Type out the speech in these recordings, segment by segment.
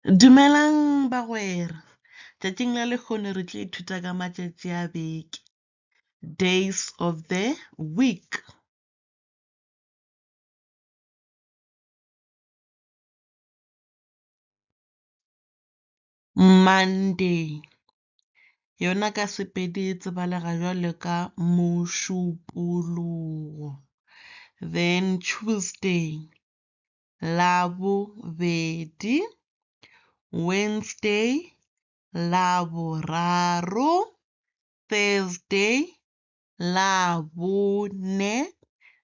Dumelang bagwera, tšatšing la lehono re tlo ithuta ka matšatši a beke, days of the week. Monday, yona ka Sepedi e tsebalega bjalo ka Mošupologo. Then Tuesday, Labobedi, Wednesday, Laboraro, Thursday, Labone,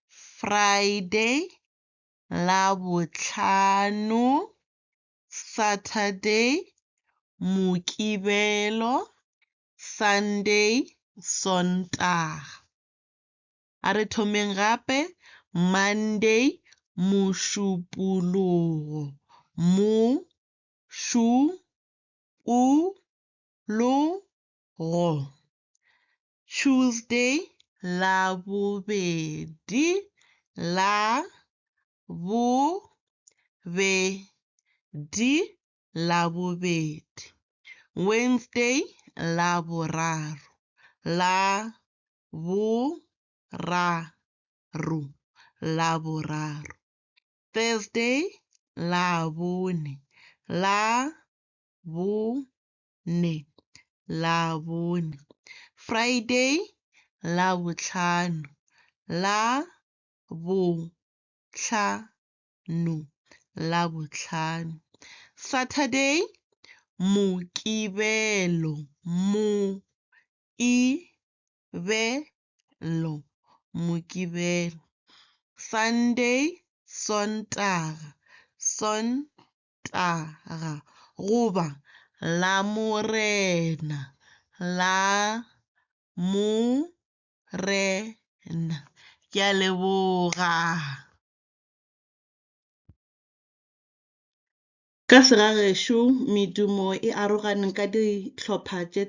Friday, Labohlano, Saturday, Mokibelo, Sunday, Sontaga. A re thomeng gape, Monday, Mošupologo, mo šu pu lo go, Tuesday, Labobedi, la bo be di, Labobedi, Wednesday, Laboraro, la bo ra ro, Laboraro, Thursday, Labone, la bo ne, Labone, Friday, Labohlano, la bo hla no, Labohlano, Saturday, Mokibelo, mo i be lo, Mokibelo, Sunday, Sontaga, Sontaga, goba Lamorena, la mo re na. Ke a leboga. Ka segagešo medumo e arogane ka dihlopha tše.